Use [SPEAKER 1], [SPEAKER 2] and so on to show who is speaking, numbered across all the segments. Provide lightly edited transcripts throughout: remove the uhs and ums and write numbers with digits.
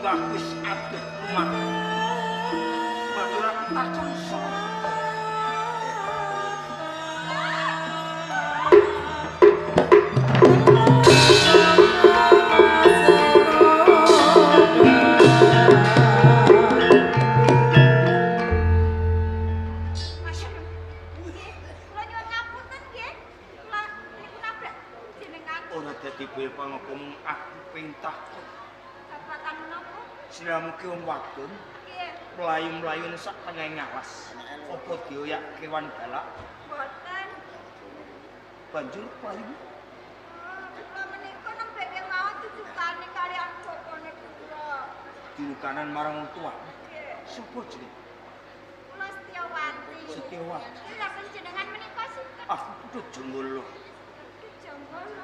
[SPEAKER 1] Monggo aku wis adoh lumah. Banjur aku takon sapa? Sliramu ki wong wadon.
[SPEAKER 2] Nggih.
[SPEAKER 1] Mlayu-mlayu sak tengahing alas. Apa dioyak kewan galak?
[SPEAKER 2] Mboten.
[SPEAKER 1] Banjur mlayu.
[SPEAKER 2] Kula menika nembe kemawon dudukane kaliyan bapane kula.
[SPEAKER 1] Dilukanan marang wong tuwa.
[SPEAKER 2] Nggih.
[SPEAKER 1] Sapa jenenge?
[SPEAKER 2] Kula Setiawati.
[SPEAKER 1] Setiawati.
[SPEAKER 2] Lha panjenengan menika sinten?
[SPEAKER 1] Aku Putut Jonggolo.
[SPEAKER 2] Putut Jonggolo.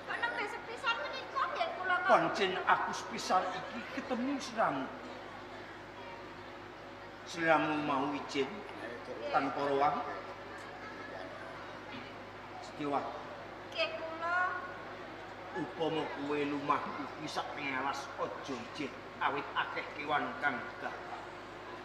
[SPEAKER 2] Kok nembe sepisan menika nggih kula kok.
[SPEAKER 1] Pancen aku sepisan iki ketemu sliramu. Sliramu mau izin tanpa ruang. Setiawati.
[SPEAKER 2] Nggih kula.
[SPEAKER 1] Upama kowe lumah iki sak pengalas aja izin awit akeh kewan kang gah.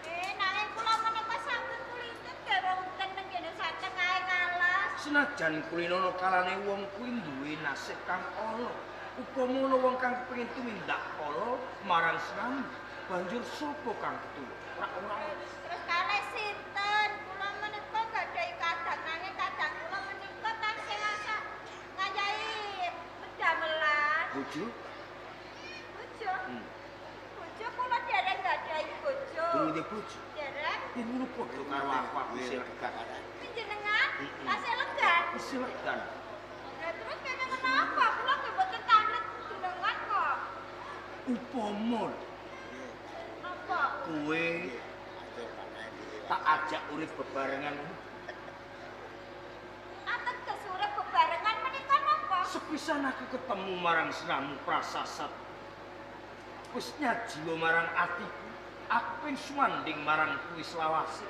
[SPEAKER 2] Nanging kula menika sampun kulinten nggih wonten teng kene satengahe ngalas.
[SPEAKER 1] Senajan kulinono kalane wong kuwi duwe nasib kang ala. Upama ana wong kang kepengin tumindak ala marang sliramu, banjur sapa kang ketuwa? Ora ora.
[SPEAKER 2] Terus kalih sinten? Kula menika gadhahi kadang nanging kadang kula menika tansih masak ngayahi pedamelan.
[SPEAKER 1] Bojo?
[SPEAKER 2] Bojo? Bojo kula dereng gadhahi bojo.
[SPEAKER 1] Durung duwe bojo?
[SPEAKER 2] Dereng.
[SPEAKER 1] Yen ngono padha karo aku, aku isih legan.
[SPEAKER 2] Panjenengan tasih legan?
[SPEAKER 1] Isih legan.
[SPEAKER 2] Lah terus kene kenapa? Kula nggih mboten tanglet jenengan kok.
[SPEAKER 1] Upama
[SPEAKER 2] napa?
[SPEAKER 1] Kowe tak ajak urip bebarengan.
[SPEAKER 2] Ateges urip bebarengan menika napa?
[SPEAKER 1] Sepisan aku ketemu marang sliramu prasasat. Wis nyajiwa marang atiku, aku ping sumanding marang kuwi selawase.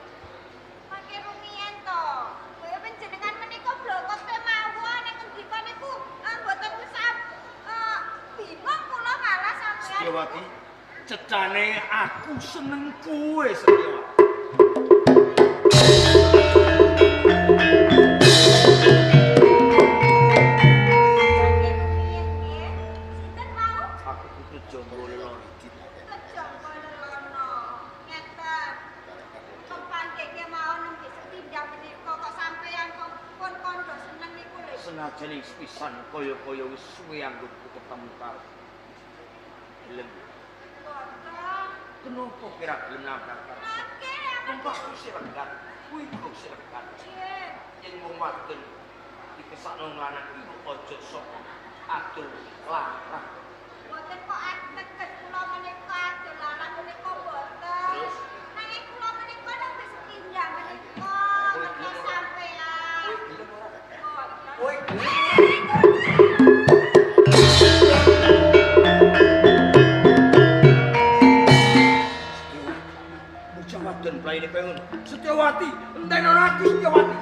[SPEAKER 2] Mangke rumiyin to. Kaya panjenengan menika blokok kemawon nek ngendika niku mboten usah bingung kula malah sampeyan.
[SPEAKER 1] Setiawati, cecane aku seneng kowe, Setiawati. Senajan ing sepisan kaya-kaya wis suwe anggonku ketemu karo. Gelem.
[SPEAKER 2] Boten.
[SPEAKER 1] Kenapa kira gelem nabrak karo? Wong aku isih legan, kuwi kok isih legan.
[SPEAKER 2] Nggih.
[SPEAKER 1] Yen wong wadon dikesakno lanang iku aja sok adol larang.
[SPEAKER 2] Boten kok ateges kula menika adol larang menika boten.
[SPEAKER 1] Terus
[SPEAKER 2] nanging kula menika nembe sepindah menika menika sampean.
[SPEAKER 1] Kowe gelem ora? Kowe gelem. Bocah wadon playine kaya ngono. Setiawati, entenono aku Setiawati.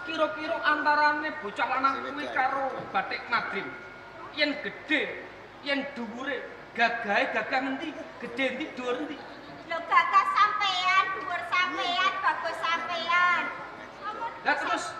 [SPEAKER 3] Kira-kira antarane bocah lanang kuwi karo Batik Madrim. Yen gedhe, yen dhuwure, gagahe gagah ngendi? Gedhe endi, dhuwur endi?
[SPEAKER 2] Lho gagah sampean, dhuwur sampean, bagus sampean.
[SPEAKER 3] Lah terus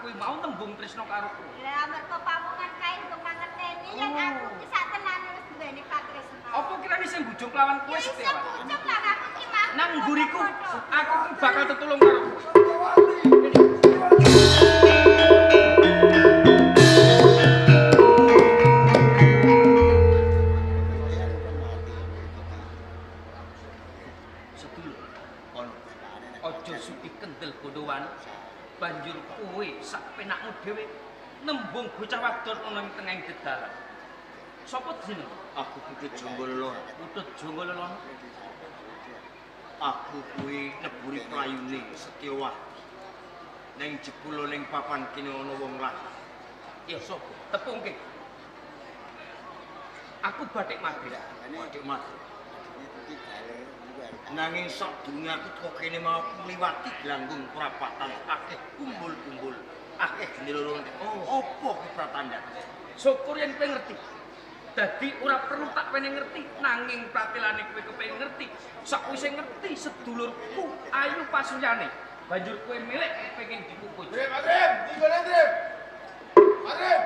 [SPEAKER 3] kuwi mau nembung tresno karo kowe.
[SPEAKER 2] Lah mergo pamungan kae nggo mangerteni yen aku ki sak tenane wis duweni katresnan.
[SPEAKER 3] Apa kirane sing bujung lawan kowe Setyawati?
[SPEAKER 2] Sing bujung lah aku ki mau.
[SPEAKER 3] Nang mburiku aku ki bakal tetulung karo kowe. Aja suki kendel gondowan. Banjur kowe sak penakmu dhewe nembung bocah wadon ana ing tengahing dedalan. Sapa jenenge?
[SPEAKER 1] Aku Putut Jonggololo.
[SPEAKER 3] Putut Jonggololo.
[SPEAKER 1] Aku kuwi neburi prayune Setyawati. Ning jebul ning papan kene ana wong lanang.
[SPEAKER 3] Ya sapa? Tepungke. Aku Bathik Madrim.
[SPEAKER 1] Bathik Madrim. Nanging sadurunge aku teko kene mau ngliwati glanggung prapatan akeh kumbul-kumbul, akeh gendera. Oh, apa ki pratandane?
[SPEAKER 3] Syukur yen kowe ngerti. Dadi ora perlu tak pene ngerti, nanging pratelane kowe kepengin ngerti. Sakwise ngerti sedulurku ayu pasuryane, banjur kowe milik kepengin dikukuj.
[SPEAKER 4] Madrim, Madrim, tinggal Madrim. Madrim. Madrim.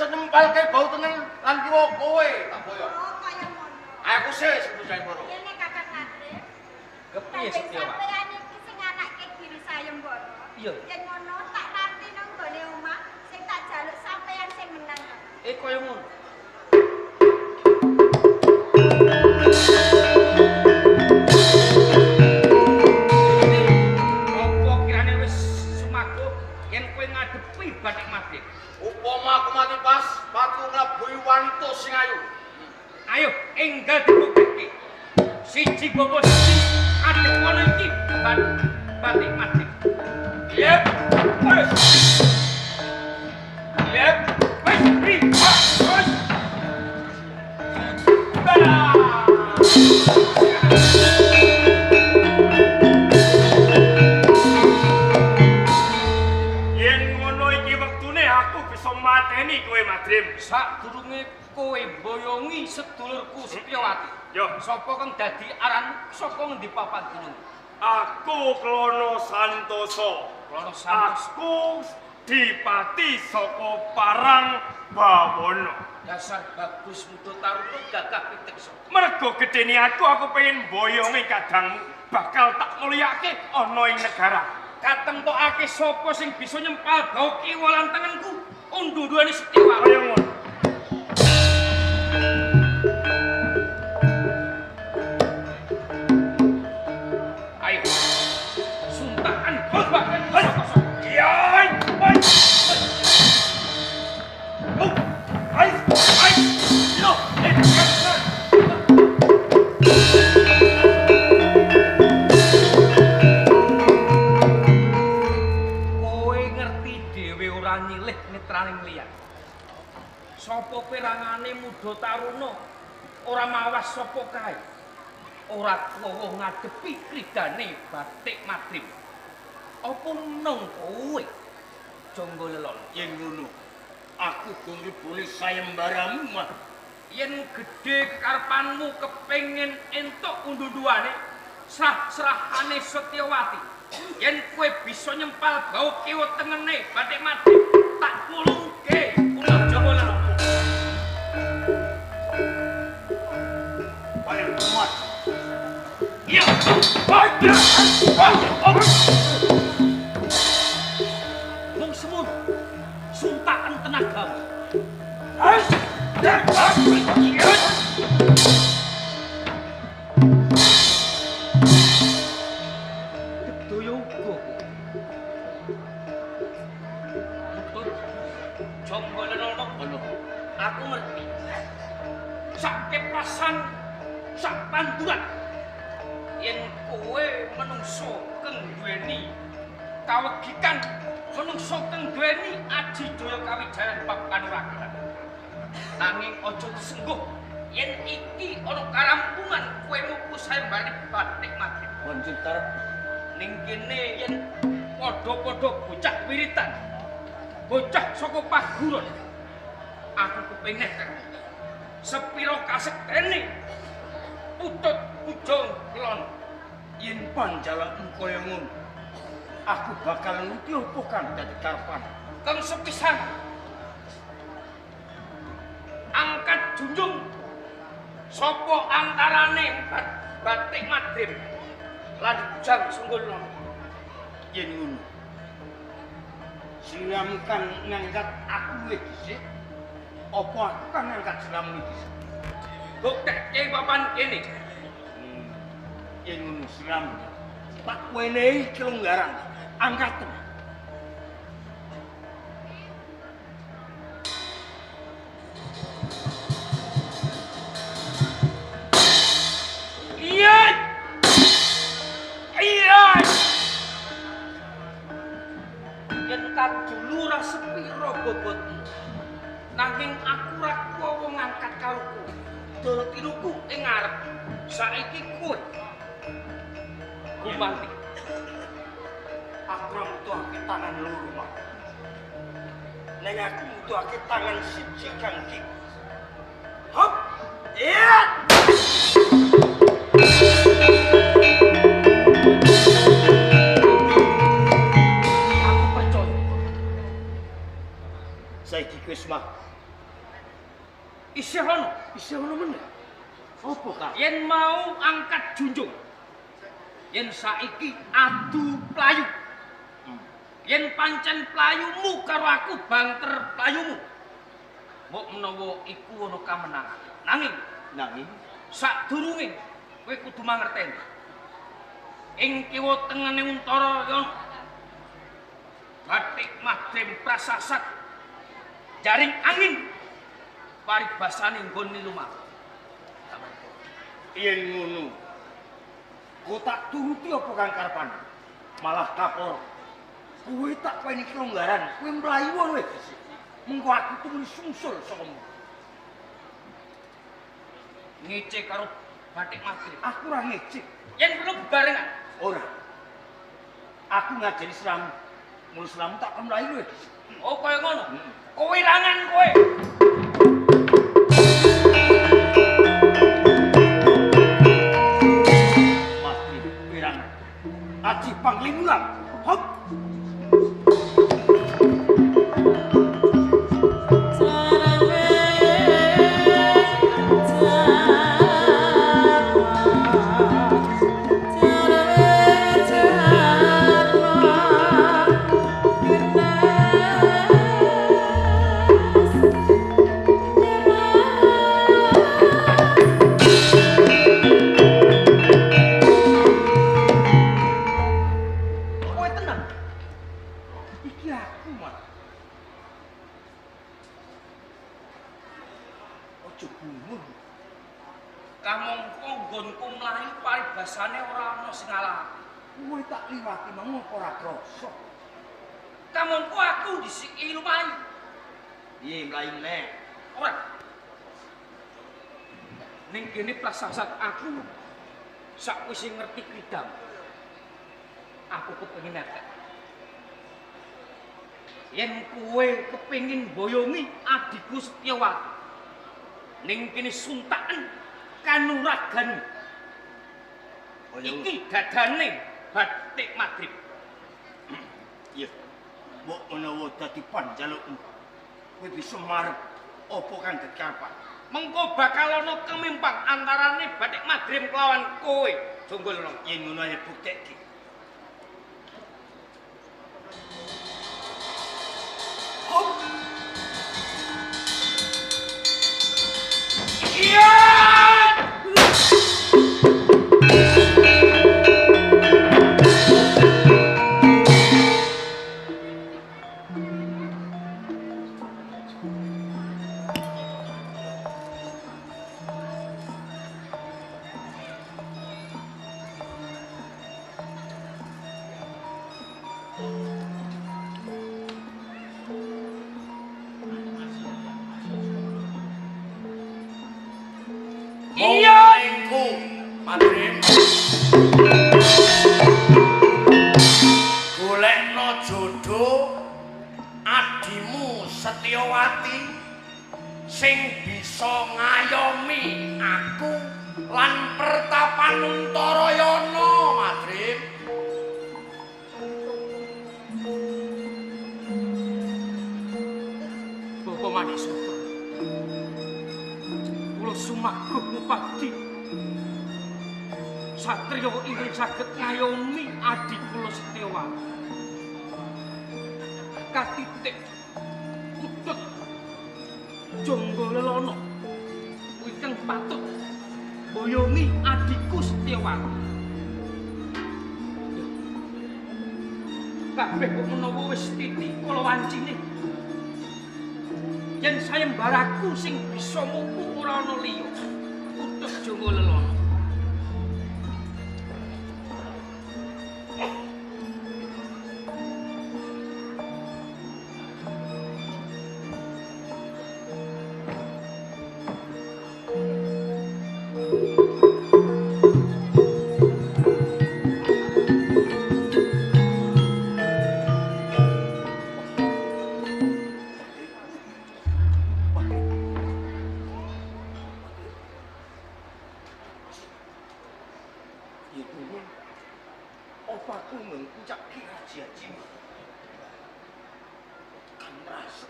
[SPEAKER 4] Nempalke bau tengen lan kiwa kowe tak boyong.
[SPEAKER 2] Oh, kaya ngono.
[SPEAKER 4] Aku sih sing sayembara.
[SPEAKER 2] Kene Kakang Madrim.
[SPEAKER 3] Kepiye Setyawati?
[SPEAKER 2] Sampeyan iki sing anake Giri Sayembara.
[SPEAKER 3] Iya.
[SPEAKER 2] Yen ngono tak ranti nang nggone omah sing tak jaluk sampeyan sing menang.
[SPEAKER 3] Eh kaya ngono. Apa kirane wis sumago yen kowe ngadepi Bathik Madrim?
[SPEAKER 4] Upama aku mati pas, patu nglabuhi wanita sing ayu.
[SPEAKER 3] Ayo, enggal dibukteke. Siji bawa siji, adep ana iki Bathik Madrim.
[SPEAKER 4] Yep. Wes. Yep.
[SPEAKER 3] Wes, ri, wes.
[SPEAKER 5] Yen ngono iki wektune aku bisa mateni kowe Madrim.
[SPEAKER 3] Sadurunge kowe mboyongi sedulurku Setyawati.
[SPEAKER 5] Yo,
[SPEAKER 3] sapa kang dadi aran saka ngendi papan gunung?
[SPEAKER 5] Aku Klono Santoso.
[SPEAKER 3] Klono Santoso.
[SPEAKER 5] Aku dipati saka Parang Bawono.
[SPEAKER 3] Dasar bagus muda taruna gagah piteksa.
[SPEAKER 5] Mergo gedene aku pengen mboyongi kadangmu, bakal tak mulyake ana ing negara.
[SPEAKER 3] Katentokake sapa sing bisa nyempal bau kiwa lan tengenku undu-unduane Setyawati.
[SPEAKER 5] Kaya ngono.
[SPEAKER 3] Ayo. Suntakan babakan saka-saka.
[SPEAKER 5] Iya, ai. Oh, ai, ai. Yo, eh.
[SPEAKER 3] Kowe ngerti dhewe ora nyilih mitraning liyan. Sapa perangane muda taruna ora mawas sapa kae. Ora kowo ngadepi kridane Bathik Madrim. Apa neng kowe Jonggolelon?
[SPEAKER 1] Yen ngono, aku gong ribone sayembaramu mah.
[SPEAKER 3] Yen gedhe kekarepanmu kepengin entuk undu-unduane serah-serahane Setyawati. Yen kowe bisa nyempal bau kiwa tengene Bathik Madrim, tak pulungke kula Jonggolelon.
[SPEAKER 1] Paling kuat.
[SPEAKER 5] Iya.
[SPEAKER 3] Wong semut suntakan tenagamu. Gedaya uga kowe. Putut Jonggolenono
[SPEAKER 1] Ono.
[SPEAKER 3] aku ngerti. Sak kepasan, sak panduran. Yen kowe menungso kang duweni kawegikan Menungso kang duweni aji jaya kawijayan bab kanuragan. Nanging aja disengguh yen iki ana karampungan kowe mupu sayembare Batik Madrim.
[SPEAKER 1] Banjur karep
[SPEAKER 3] ning kene yen padha-padha bocah wiritan. Bocah saka paguron. Aku kepengin sepiro kasektene putut bujang kelon.
[SPEAKER 1] Yen panjalukmu kaya ngono, aku bakal nuruti apa kang dadi karepan.
[SPEAKER 3] Kang sepisan angkat junjung sapa antarane Batik Madrim lan Bujang Sunggolono.
[SPEAKER 1] Yen ngono, sliramu kang ngangkat aku luwih dhisik, apa aku kang ngangkat sliramu dhisik?
[SPEAKER 3] Buktekke papan kene.
[SPEAKER 1] Yen ngono sliramu tak wenehi kelonggaran, angkaten.
[SPEAKER 3] Iya. Iya. Yen kadulu ora sepiro bobotmu, nanging aku ora kuwa ngangkat karo kowe. Dol tinuku ing ngarep. Saiki kowe gumanti.
[SPEAKER 1] Aku ora mutuhake tangan loro, Mak. Neng aku mutuhake tangan siji kang iki. Hop. Iya.
[SPEAKER 3] Aku percaya.
[SPEAKER 1] Saiki wis mah.
[SPEAKER 3] Isih ono,
[SPEAKER 1] Isih ono meneh. Apa kang?
[SPEAKER 3] Yen mau angkat junjung. Yen saiki adu playu. Yen pancen playumu karo aku banter playumu. Mbok menawa iku ana kamenangan. Nanging,
[SPEAKER 1] nanging
[SPEAKER 3] sadurunge kowe kudu mangerteni. Ing kiwa tengene Untara ya Batik Madrim prasasat jaring angin paribasane nggone lumaku.
[SPEAKER 1] Yen ngono, kowe tak turuti apa kang karepan? Malah kapor. Kowe tak weni kelonggaran, kowe mlayu wae dhisik. Mengko aku tumuli sungsul sakamu.
[SPEAKER 3] Ngece karo Batik Madrim.
[SPEAKER 1] Aku ora ngece.
[SPEAKER 3] Yen perlu bebarengan.
[SPEAKER 1] Ora. Aku ngajeni sliramu. Mul sliramu tak kon mlayu wae dhisik.
[SPEAKER 3] Oh kaya ngono. Kowe rangan kowe.
[SPEAKER 1] Madrim wirangan. Aji panglimulan. Hop. Kowe tenang. Iki aku, Mas. Ojo gumun.
[SPEAKER 3] Kamangka nggonku mlayu paribasane ora ana sing ngalahake.
[SPEAKER 1] Kowe tak liwati mau apa ora krasa?
[SPEAKER 3] Kamangka aku dhisiki lumayu.
[SPEAKER 1] Piye mlayu meneh?
[SPEAKER 3] Ora. Ning kene prasasat aku sakwise ngerti kridam. Aku kepengin netek. Yen kowe kepengin boyongi adikku Setyawati, ning kene suntaken kanuragan. Iki dadane Batik Madrim.
[SPEAKER 1] Iya. Mbok menawa dadi panjalukmu, kowe bisa marep apa kang dadi karepan.
[SPEAKER 3] Mengko bakal ana kemimpang antarane Batik Madrim kelawan kowe, Jonggolono.
[SPEAKER 1] Yen ngono ae buktekke. Hop.
[SPEAKER 3] Iya! Iya,
[SPEAKER 4] Monggo Madrim. Golekno jodoh adimu Setyawati sing bisa ngayomi aku lan pertapan Untarayana, Madrim.
[SPEAKER 3] Bapak Manik Sutra, kula sumaguh ngupadi satriya ingkang saged ngayomi adi kula Setyawati. Katitik kutut Jangga Lelana ingkang patut boyongi adikku Setyawati. Kabeh kok menawa wis titik kala wancine. Yen sayembaraku sing bisa mupu ora ana liya. Kutut Jangga Lelana.
[SPEAKER 1] Apa aku mengkucak haji-haji? Kan merasa.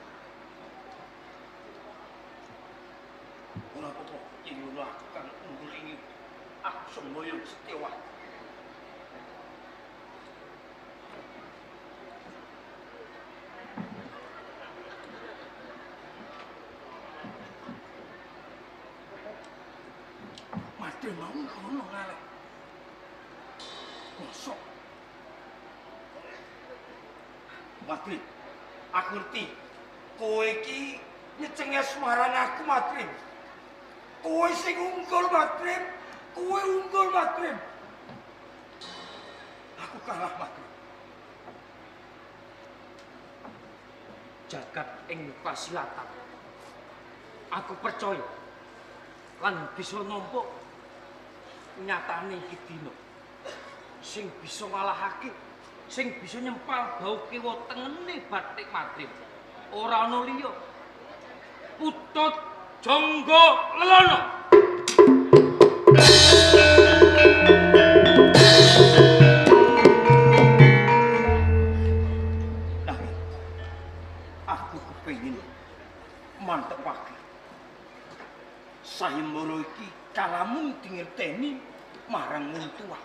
[SPEAKER 1] Ora apa-apa, yen ngono aku kang unggul ing aku semboyong Setyawati. Mati mau ngono ngaleh. Mosok. Madrim, aku ngerti. Kowe iki nyecenges marang aku, Madrim. Kowe sing unggul, Madrim. Kowe unggul, Madrim. Aku kalah, Madrim.
[SPEAKER 3] Jagat ing pasilatan. Aku percaya lan bisa nampa nyatane iki dina. Sing bisa ngalahake, sing bisa nyempal bau kiwa tengene batik Madrim. Ora ana liya. Putut Jangga Lelana.
[SPEAKER 1] Nah, aku kepengin mantepake. Sayembara iki kalamun dingerteni marang wong tuwa.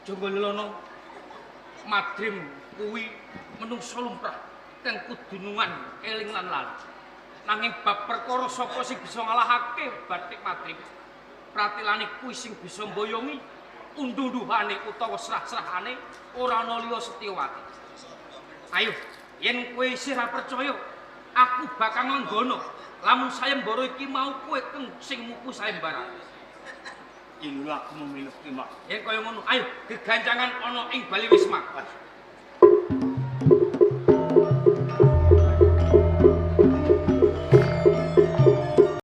[SPEAKER 3] Jangga Lelana, Madrim kuwi menungsa lumrah kang kudunungan eling lan lali. Nanging bab perkara sapa sing bisa ngalahake batik Madrim, pratilane kuwi sing bisa mboyongi unduh-unduhane utawa serah-serahane ora ana liya Setyawati. Ayo, yen kowe isih ra percaya, aku bakal nglenggono lamun sayembara iki mau kowe kang sing muku sayembara.
[SPEAKER 1] Yen ngono aku memilih Mak.
[SPEAKER 3] Yen kaya ngono, ayo gegancangan ana ing Bali Wisma.